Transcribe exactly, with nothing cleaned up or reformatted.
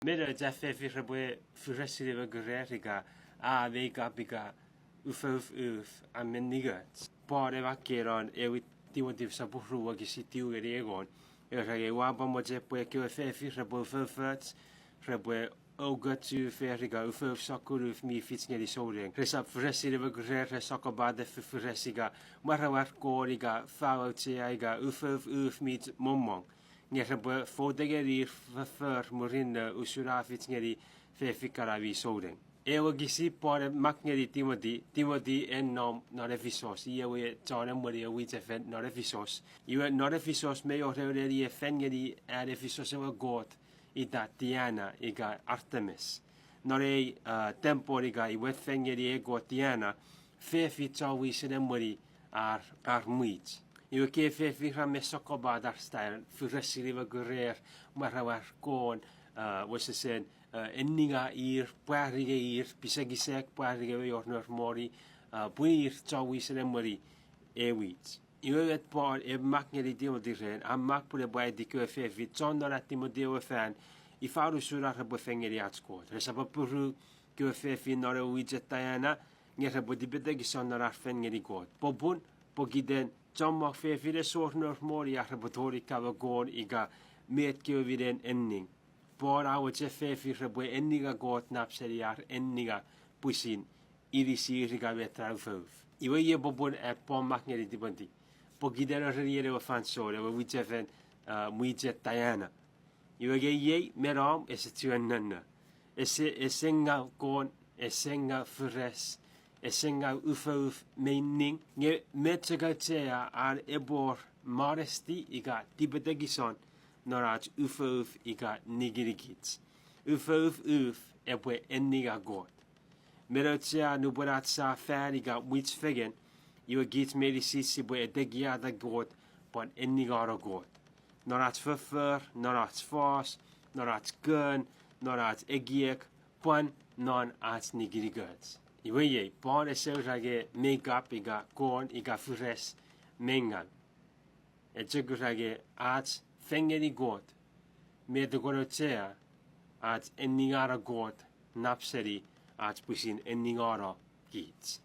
Me nouch a fefin repwe firesin ewe kerer ika a makeup ika ufouf uf a men ningoch. Paul e makkei non ewe Timoti sopun ru wokisin tiu ngeni engon, e ura nge ua pwan mochen pwe ekkewe fefin repwe ufoufoch, repwe oukoch uf ika ufouf sokkun uf mi fich ngeni souneng. Resap firesin ewe kerer, re sokkopat fifires ika mwaramwar kon ika fau auchea ika ufouf uf mi chommong. Nge repwe fouta ngenir foffor murinno usun a fich ngeni fefin kana mi souneng. Ewe wokisin Paul e mak ngeni Timoti, Timoti en nom non Efisos, i ewe chon emweni ewe mwichefen non Efisos. Iwe non Efisos mi wor ewe neni a fen ngeni an Efisos ewe kot ita Diana ika Artemis. Non ei, a, tempel ika imwen fen ngeni ei kot Diana, fefin chon wisen emweni ar, ar mwich. Iwe ekkei fefin ra men sokkopat ar style, firesin ewe kerer, mwaramwar kon, a, wesewesen, a, enninga ir, pwari nge ir, pisekisek, pwari nge mi wor nour moni, a, pwe ir chon wisen emweni ei mwich. Iwe met Paul e mak ngeni Timoti ren, a mak pun epwe aiti kewe fefin chon non an Timoti ewe fan, ifa usun ar repwe fen ngeni ach kot. Resap appiru kewe fefin non ewe mwichen Diana, nge repwe tipetekison non ar fen ngeni Kot. Popun, pokiten chommong fefin ese wor nour moni ar repwe tori kamo kon ika met kewe minen enning. Paul a mochen fefin repwe enninga Kot nap seni ar enninga pwisin inisir ika met ra ufouf. Iwe iei popun an Paul mak ngeni Timoti, pokiten a ereni en ewe fansoun ewe mwichefen, a, mwichen Diana. Iwe nge iei me nom ese chuen nonno. Ese, ese ngaw kon, ese ngaw fires, ese ngaw ufouf me ning, nge met chok auchea an epwe wor modesty ika tipetekison non ach ufouf ika nikinikich. Ufouf uf epwe enninga Kot. Me auchea nupwen ach sa fan ika mwich fengen, iwe kich meinisin sipwe etekiata Kot pwan enningano Kot. Non ach foffor, non ach fos, non ach kon, non ach ekiek, pwan non ach nikinikoch. Iwe iei, Paul ese ura nge makeup ika kon ika fires me ngaw. E chok ura nge ach fen ngeni Kot, met a kon auchea ach enningano Kot nap seni ach pwisin enningano kich.